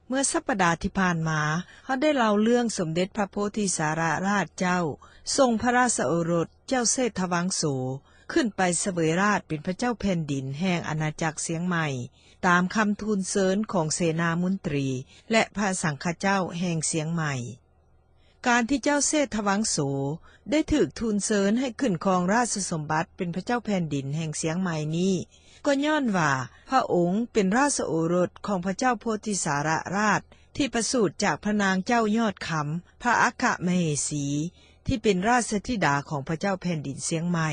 ເມື່ອສັປດາທີ່ຜ່ານມາ ເຮົາໄດ້ເລົ່າເລື່ອງສົມເດັດພະໂພທິສາລະລາດເຈົ້າ ຊົງພະລາຊະໂອລົດເຈົ້າເຊດຖະວັງໂສ ຂຶ້ນໄປສະເຫວີຍລາດເປັນພະເຈົ້າແຜ່ນດິນແຫ່ງອານາຈັກຊຽງໃໝ່ ຕາມຄຳທູນເຊີນຂອງເສນາມົນຕີ ແລະ ພະສັງຄະເຈົ້າແຫ່ງຊຽງໃໝ່. ການທີ່ເຈົ້າເຊດຖະວັງໂສ ໄດ້ຖືກທູນເຊີນໃຫ້ຂຶ້ນຄອງລາຊະສົມບັດເປັນພະເຈົ້າແຜ່ນດິນແຫ່ງຊຽງໃໝ່ນີ້ ກໍຍ້ອນວ່າພະອົງເປັນລາຊະໂອລົດຂອງພະເຈົ້າໂພທິສາລະລາດ ທີ່ປະສູດຈາກພະນາງເຈົ້າຍອດຄຳ ພະອັຄຄະມະເຫສີ ທີ່ເປັນລາຊະທິດາຂອງພະເຈົ້າແຜ່ນດິນຊຽງໃໝ່.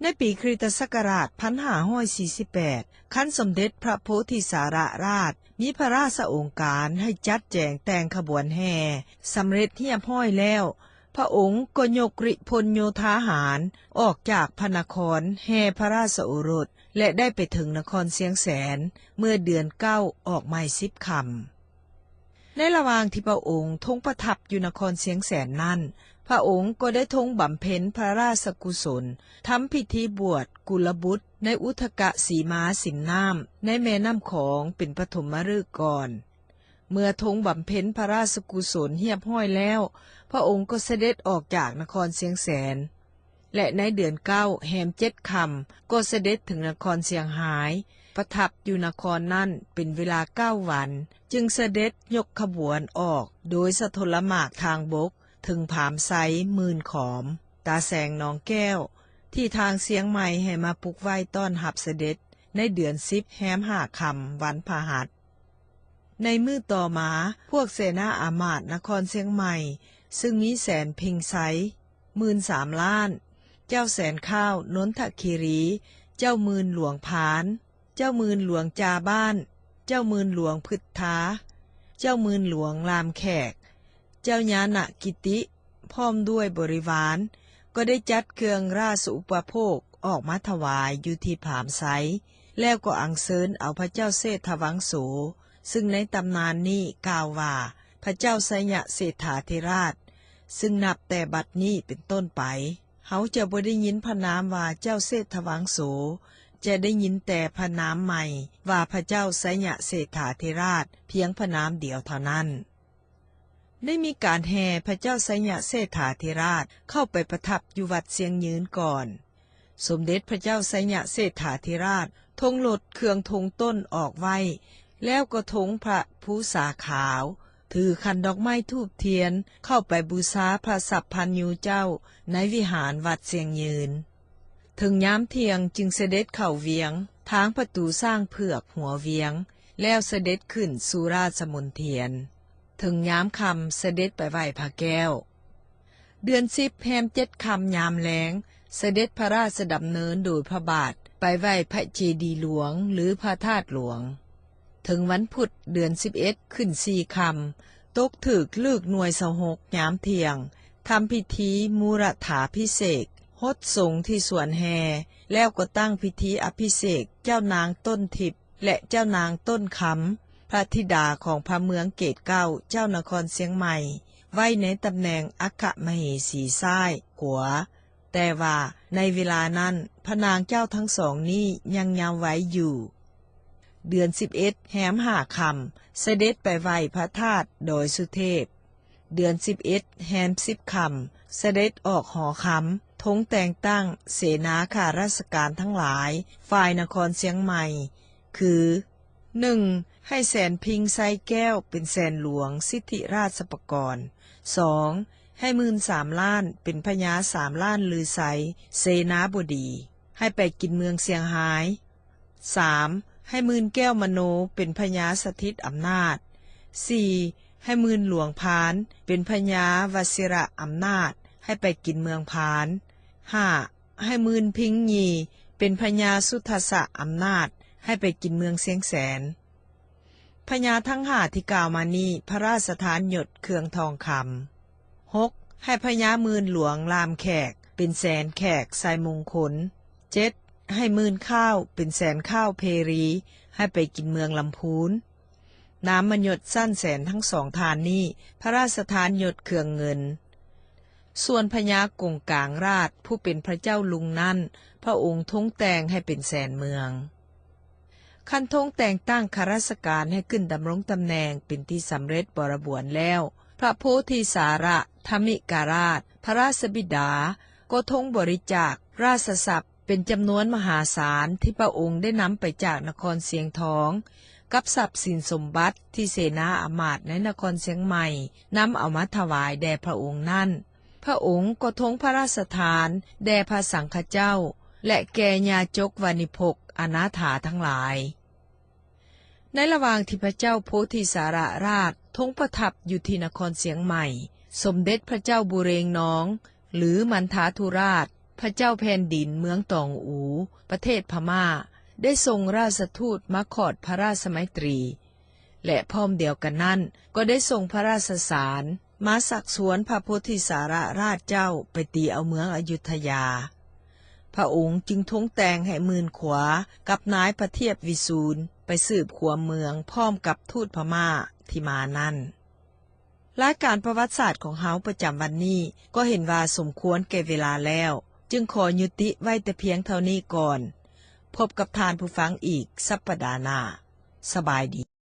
ໃນປີຄຣິສຕະສັກກະລາດພັນຫ້າຮ້ອຍສີ່ສິບແປດ ຄັນສົມເດັດພະໂພທິສາລະລາດ ມີພະລາຊະອົງການໃຫ້ຈັດແຈງແຕ່ງຂະບວນແຫ່ສຳເລັດຮຽບຮ້ອຍແລ້ວ, ພະອົງກໍຍົກລິພົນໂຍທາຫານອອກຈາກພະນະຄອນແຫ່ພະລາຊະໂອລົດ ແລະ ໄດ້ໄປເຖິງນະຄອນຊຽງແສນເມື່ອເດືອນເກົ້າອອກໃໝ່ສິບຄ່ຳ. ໃນລະຫວ່າງທີ່ພະອົງຊົງປະທັບຢູ່ນະຄອນຊຽງແສນນັ້ນ, ພະອົງກໍໄດ້ຊົງບຳເພັນພະລາຊະກຸສົນ, ທຳພິທີບວດກຸລະບຸດໃນອຸທະກະສີມາສິມນ້ຳໃນແມ່ນ້ຳຂອງເປັນປະຖົມມະລຶກກ່ອນ. ເມື່ອຊົງບຳເພັນພະລາຊະກຸສົນຮຽບຮ້ອຍແລ້ວ, ພະອົງກໍສະເດັດອອກຈາກນະຄອນຊຽງແສນ ແລະ ໃນເດືອນເກົ້າແຮມເຈັດຄ່ຳ ກໍສະເດັດເຖິງນະຄອນຊຽງຮາຍ, ປະທັບຢູ່ນະຄອນນັ້ນເປັນເວລາເກົ້າວັນ, ຈຶ່ງສະເດັດຍົກຂະບວນອອກໂດຍສະທົນລະໝາກທາງບົກເຖິງຜາມໄຊໝື່ນຂອມ, ຕາແສງໜອງແກ້ວ ທີ່ທາງຊຽງໃໝ່ໃຫ້ມາປຸກໄວ້ຕ້ອນຮັບສະເດັດໃນເດືອນສິບແຮມຫ້າຄ່ຳ ວັນພະຫັດ. ໃນມື້ຕໍ່ມາ, ພວກເສນາອາມາດນະຄອນຊຽງໃໝ່ ຊຶ່ງມີແສນເພັງໄຊ ໝື່ນສາມລ້ານ, ເຈົ້າແສນຂ້າວນົນທະຄີຣີ, ເຈົ້າໝື່ນຫຼວງພານ, ເຈົ້າໝື່ນຫຼວງຈາບ້ານ, ເຈົ້າໝື່ນຫຼວງພຶດທາ, ເຈົ້າໝື່ນຫຼວງລາມແຂກ, ເຈົ້າຍານະກິຕິ ພ້ອມດ້ວຍບໍລິວານ ກໍໄດ້ຈັດເຄື່ອງລາຊະອຸປະໂພກອອກມາຖວາຍຢູ່ທີ່ຜາມໄຊ, ແລ້ວກໍອັນເຊີນເອົາພະເຈົ້າເຊດຖະວັງໂສ ຊຶ່ງໃນຕຳນານນີ້ກ່າວວ່າ ພະເຈົ້າໄຊຍະເສດຖາທິລາດ, ຊຶ່ງນັບແຕ່ບັດນີ້ເປັນຕົ້ນໄປ ເຮົາຈະບໍ່ໄດ້ຍິນພະນາມວ່າເຈົ້າເຊດຖະວັງໂສ, ຈະໄດ້ຍິນແຕ່ພະນາມໃໝ່ວ່າພະເຈົ້າໄຊຍະເສດຖາທິລາດ ພຽງພະນາມດຽວເທົ່ານັ້ນ. ໄດ້ມີການແຫ່ພະເຈົ້າໄຊຍະເສດຖາທິລາດເຂົ້າໄປປະທັບຢູ່ວັດຊຽງຍືນກ່ອນ. ສົມເດັດພະເຈົ້າໄຊຍະເສດຖາທິລາດ ຊົງລົດເຄື່ອງທົງຕົ້ນອອກໄວ້, ແລ້ວກໍຊົງພະພູສາຂາວ, ຖືຂັນດອກໄມ້ທູບທຽນ ເຂົ້າໄປບູຊາພະສັບພັນຍູເຈົ້າໃນວິຫານວັດຊຽງຍືນ. ເຖິງຍາມທ່ຽງຈຶ່ງສະເດັດເຂົ້າວຽງ ທາງປະຕູຊ້າງເຜືອກຫົວວຽງ, ແລ້ວສະເດັດຂຶ້ນສູ່ລາຊະມົນທຽນ. ເຖິງຍາມຄ່ຳສະເດັດໄປໄຫວ້ພະແກ້ວ. ເດືອນສິບແຮມເຈັດຄ່ຳຍາມແລງ ສະເດັດພະລາຊະດຳເນີນໂດຍພະບາດໄປໄຫວ້ພະເຈດີຫຼວງ ຫຼື ພະທາດຫຼວງ. ເຖິງວັນພຸດເດືອນສິບເອັດຂຶ້ນສີ່ຄ່ຳ ຕົກຖືກລຶກໜ່ວຍຊາວຫົກຍາມທ່ຽງ ທຳພິທີມູລະຖາພິເສກ ຫົດສົງທີ່ສວນແຮ່ ແລ້ວກໍຕັ້ງພິທີອະພິເສກເຈົ້ານາງຕົ້ນທິບ ແລະ ເຈົ້ານາງຕົ້ນຄຳ ພະທິດາຂອງພະເມືອງເກດເກົ້າ ເຈົ້ານະຄອນຊຽງໃໝ່ ໄວ້ໃນຕຳແໜ່ງອັຄຄະມະເຫສີຊ້າຍຂວາ, ແຕ່ວ່າໃນເວລານັ້ນພະນາງເຈົ້າທັງສອງນີ້ຍັງເຍົາໄວຢູ່. ເດືອນສິບເອັດແຮມຫ້າຄ່ຳ ສະເດັດໄປໄຫວ້ພະທາດດອຍສຸເທບ. ເດືອນສິບເອັດແຮມສິບຄ່ຳ ສະເດັດອອກຫໍຄຳ ຊົງແຕ່ງຕັ້ງເສນາຂ້າລາຊະການທັງຫຼາຍ ຝ່າຍນະຄອນຊຽງໃໝ່ ຄື ໜຶ່ງ ໃຫ້ແສນພິງໄຊແກ້ວເປັນແສນຫຼວງສິດທິລາຊະປະກອນ, ສອງ ໃຫ້ໝື່ນສາມລ້ານເປັນພະຍາສາມລ້ານລືໄຊເສນາບໍດີ ໃຫ້ໄປກິນເມືອງຊຽງຮາຍ, ສາມ ໃຫ້ໝື່ນແກ້ວມະໂນເປັນພະຍາສະຖິດອຳນາດ, ສີ່ ໃຫ້ໝື່ນຫຼວງພານເປັນພະຍາວະຊິລະອຳນາດ ໃຫ້ໄປກິນເມືອງພານ, ຫ້າ ໃຫ້ໝື່ນພິງຢີເປັນພະຍາສຸທັດສະອຳນາດ ໃຫ້ໄປກິນເມືອງຊຽງແສນ. ພະຍາທັງຫ້າທີ່ກ່າວມານີ້ ພະລາຊະທານຍົດເຄື່ອງທອງຄຳ. ຫົກ ໃຫ້ພະຍາໝື່ນຫຼວງລາມແຂກເປັນແສນແຂກໄຊມຸງຄຸນ. ເຈັດ ໃຫ້ໝື່ນຂ້າວເປັນແສນຂ້າວເພຣີ ໃຫ້ໄປກິນເມືອງລຳພູນ. ນາມມະຍົດຊັ້ນແສນທັງສອງທ່ານນີ້ ພະລາຊະທານຍົດເຄື່ອງເງິນ. ສ່ວນພະຍາກົງກາງລາດ ຜູ້ເປັນພະເຈົ້າລຸງນັ້ນ ພະອົງຊົງແຕ່ງໃຫ້ເປັນແສນເມືອງ. ຄັນທົງແຕ່ງຕັ້ງຂ້າລາຊະການໃຫ້ຂຶ້ນດຳລົງຕຳແໜ່ງເປັນທີ່ສຳເລັດບໍລະບວນແລ້ວ, ພະໂພທິສາຣະທະມິກະລາດ ພະລາຊະບິດາ ກໍທົງບໍລິຈາກລາຊະຊັບເປັນຈຳນວນມະຫາສານ ທີ່ພະອົງໄດ້ນຳໄປຈາກນະຄອນຊຽງທອງ ກັບຊັບສິນສົມບັດທີ່ເສນາອາມາດໃນນະຄອນຊຽງໃໝ່ນຳເອົາມາຖວາຍແດ່ພະອົງນັ້ນ, ພະອົງກໍທົງພະລາຊະທານແດ່ພະສັງຄະເຈົ້າ ແລະ ແກ່ຍາຈົກວານິພົກອະນາຖາທັງຫຼາຍ. ໃນລະຫວ່າງທີ່ພະເຈົ້າໂພທິສາຣະລາດຊົງປະທັບຢູ່ທີ່ນະຄອນຊຽງໃໝ່, ສົມເດັດພະເຈົ້າບຸເຣງນອງ ຫຼື ມັນທາທຸລາດ ພະເຈົ້າແຜ່ນດິນເມືອງຕອງອູ ປະເທດພະມ້າ ໄດ້ສົ່ງລາຊະທູດມາຂອດພະລາຊະໄມຕີ ແລະ ພ້ອມດຽວກັນນັ້ນ ກໍໄດ້ສົ່ງພະລາຊະສານມາຊັກຊວນພະໂພທິສາຣະລາດເຈົ້າໄປຕີເອົາເມືອງອະຍຸດທະຍາ. ພະອົງຈຶ່ງທົງແຕ່ງໃຫ້ໝື່ນຂົວກັບນາຍພະທຽບວິຊູນໄປສືບຂົວເມືອງພ້ອມກັບທູດພະມ້າທີ່ມານັ້ນ. ລາຍການປະຫວັດສາດຂອງເຮົາປະຈຳວັນນີ້ກໍເຫັນວ່າສົມຄວນແກ່ເວລາແລ້ວ, ຈຶ່ງຂໍຍຸຕິໄວ້ແຕ່ພຽງເທົ່ານີ້ກ່ອນ. ພົບກັບທ່ານຜູ້ຟັງອີກສັບປະດາໜ້າ. ສະບາຍດີ.